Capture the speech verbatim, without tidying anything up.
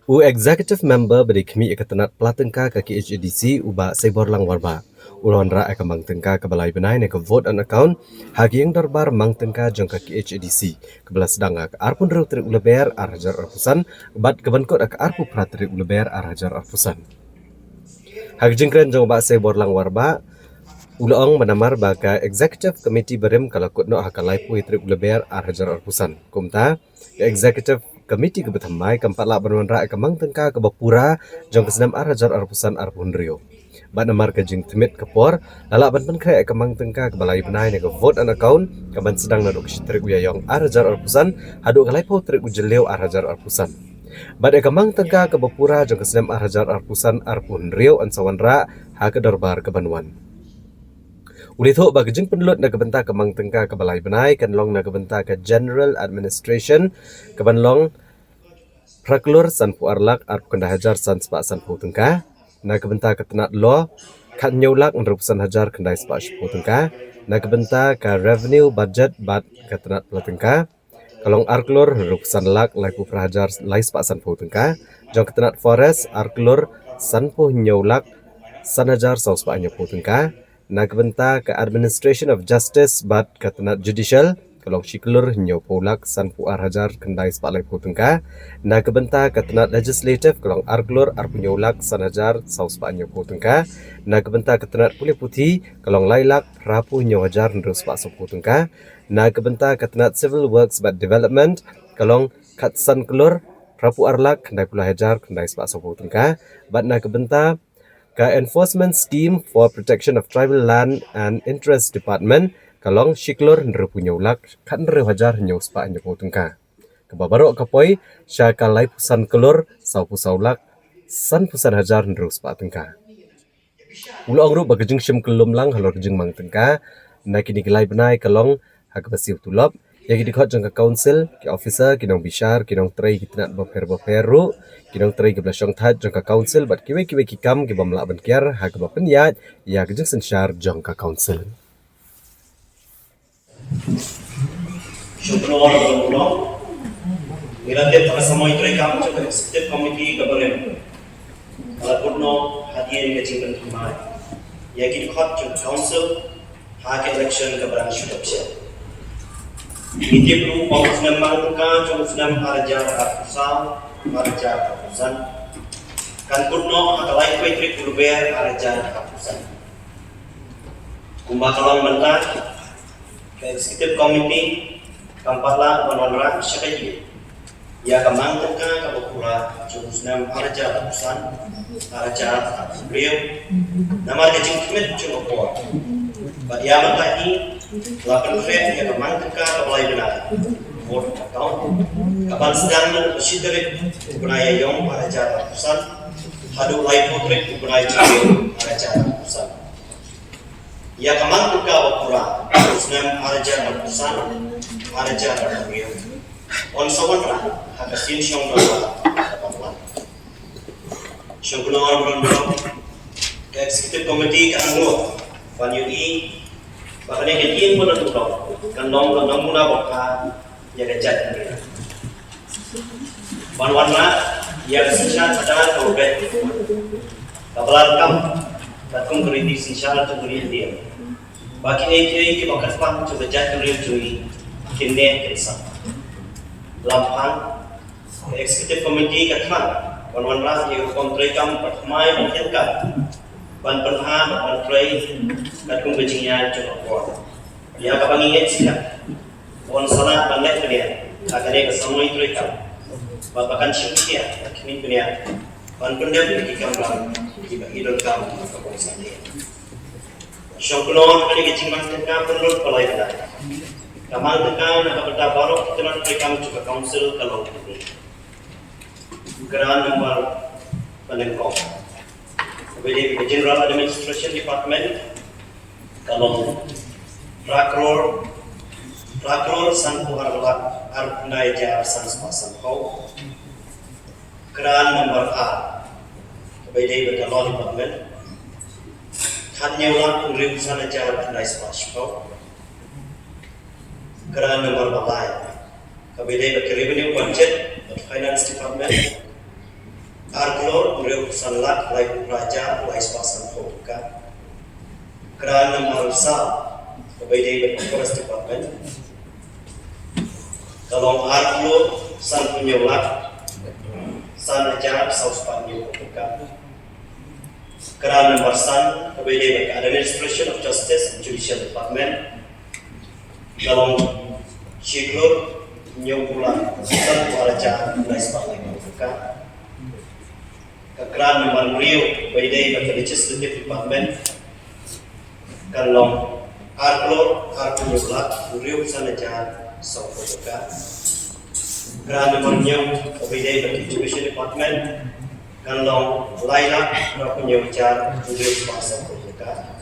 U Executive Member ba dei khmih ïa ka tnat pla tyngka ka K H A D C, u Bah Seiborlang Warbah, u la wanrah ïa ka mang tyngka kaba lai bnai ne ka vote on account ha ka ïing dorbar mang tyngka jong ka K H A D C, kaba la sdang ha ka arphew hynriew tarik u Lber ar hajar arphew san bad kaban kut ha ka arphew phra tarik u Lber ar hajar arphew san. Ha ka jingkren jong u Bah Seiborlang Warbah, u la ong ba namar ba ka Executive Committee barim ka la kut noh ha ka laiphew tarik u Lber ar hajar arphew san, kumta ka Executive Committee kaba thymmai kam pat lah ban wanrah ïa ka mang tyngka kaba pura jong ka snem ar hajar arphew san arphew hynriew. Bad namar ka jingthmit ka por, la lah ban pynkhreh ïa ka mang tyngka kaba lai bnai ne ka vote on account kaban sdang naduh ka shi tarik u Ïaïong ar hajar arphew san haduh ka laiphew tarik u Jylliew ar hajar arphew san. Bad ïa ka mang tyngka kaba pura jong ka snem ar hajar arphew san arphew hynriew yn sa wanrah ha ka dorbar kaban wan. U la ïathuh ba ka jingpynlut na ka bynta ka mang tyngka kaba lai bnai kan long na ka bynta ka General Administration, kaban long phra klur sanphew ar lak arphew khyndai hajar san spah sanphew tyngka. Na ka bynta ka tnat Law, khathynñiew lak hynriewphew san hajar khyndai spah shiphew tyngka. Na ka bynta ka Revenue Budget bad ka tnat pla tyngka, ka long ar klur hynriewphew san lak laiphew phra hajar lai spah sanphew tyngka. Jong ka tnat Forest, ar klur sanphew hynñiew lak san hajar saw spah hynñiewphew tyngka. Na ka bynta ka Administration of Justice bad ka tnat Judicial, ka long shi klur hynñiewphew lak sanphew ar hajar khyndai spah laiphew tyngka. Na ka bynta ka tnat Legislative, ka long ar klur arphew hynñiew lak san hajar saw spah hynñiewphew tyngka. Na ka bynta ka tnat Pule Puthi, ka long lai lak phraphew hynñiew hajar hynriew spah sawphew tyngka. Na ka bynta ka tnat Civil Works bad Development, ka long khatsan klur phraphew ar lak khyndaiphew lai hajar khyndai spah sawphew tyngka. Bad na ka bynta ka Enforcement Scheme for Protection of Tribal Land and Interest Department, ka long shi klur hynriewphew hynñiew lak khathynriew hajar hynñiew spah hynñiewphew tyngka, kaba baroh ka poi sha ka laiphew san klur sawphew saw lak sanphew san hajar hynriew spah tyngka. U la ong ruh ba ka jingshim kyllum lang halor ka jingmang tyngka na kine ki lai bnai ka long ha kaba siew tulop ïa ki dkhot jong ka Council, ki officer, ki nongbishar, ki nongtrei ki tnat bapher bapher ruh, ki nongtrei kiba la shongthait jong ka Council bad kiwei kiwei ki kam ki bym lah ban kiar ha kaba pynïaid ïa ka jingsynshar jong ka Council. Shukor, shukor. Ngi la tip ba ka samoi treikam jong ka Executive Committee ka barim ka la kut noh hadien ka jingpynthymmai ïa ki dkhot jong ka Council ha ka election kaba dang shu dep shen. Ngi tip ruh ba u snem mang tyngka jong u snem ar hajar arphew saw, ar hajar arphew san kan kut noh ha ka laiphew tarik u Lber ar hajar arphew san. Kumba ka long mynta, ka Executive Committee kam pat lah ban wanrah sha ka ïing ïa ka mang tyngka kaba pura jong u snem ar hajar arphew san, ar hajar arphew hynriew namar ka jingthmit jong ka por. Bad ïa mynta hi la pynkhreh ïa ka mang tyngka kaba lai bnai, vote on account, kaban sdang naduh ka shi tarik u bnai Ïaïong ar hajar arphew san haduh laiphew tarik u bnai Jylliew ar hajar arphew san. Ïa ka mang tyngka ba pura u snem ar hajar arphew san, ar hajar arphew hynriew yn sa wanrah ha ka sien shong dorbar kaban wan. Shong kynnoh, ka Executive Committee ka angnud ban ïohi ba kane ka ïing ba la dep kan long ka namuna ba bha ïa ka jaitbynriew. Ban wanrah ïa ka synshar kata kaba beit, kaba la rakam katkum ka riti synshar jong ka ri India, ba kiei kiei kiba kyrpang jong ka jaitbynriew jong ngi kin neh kin sah. Lam phang, ka Executive Committee ka thrang ban wanrah ïa ka rukom treikam ba thymmai ba thymmai ban pynbha bad ban trei katkum ka jingïaid jong ka por. Ïa kaba ngi ngeit skhem ba yn sa lah ban leh bniah ha kane ka samoi treikam bad ba kan shim khia bad khmih bniah ban pyndep ïa ki kamram kiba i donkam ha ka por sangeh. Shong kynnoh, kane ka jingmang tyngka pynlut ba lai bnai ka mang tyngka na ka bynta baroh ki tnat treikam jong ka Council ka long kane: Grant number ba nyngkong, kaba ïadei bad ka General Administration Department, ka long phra klur, phra klur sanphew ar lak arphew khyndai hajar san spah sanphew. Grant number ar, kaba ïadei bad ka Law Department, khathynñiew lak hynriewphew san hajar khyndai spah shiphew. Grant number ba lai, kaba ïadei bad ka Revenue Budget bad Finance Department, Ar klur hynriewphew san lak laiphew phra hajar laispah sanphew tyngka. Kra number saw kaba ïadei bad ka Forest Department ka long ar klur sanphew hynñiew lak san hajar sawspah hynñiewphew tyngka. Kra number san kaba ïadei bad ka Administration of Justice and Judicial Department ka long shi klur hynñiewphew lak sanphew ar hajar laispah laiphew tyngka. Ka kra number hynriew kaba ïadei bad ka Legislative Department kan long ar klur arphew hynñiew lak hynriewphew san hajar sawphew tyngka. Kra number hynñiew kaba ïadei bad ka Education Department kan long lai lak arphew hynñiew hajar hynriewspah sawphew tyngka.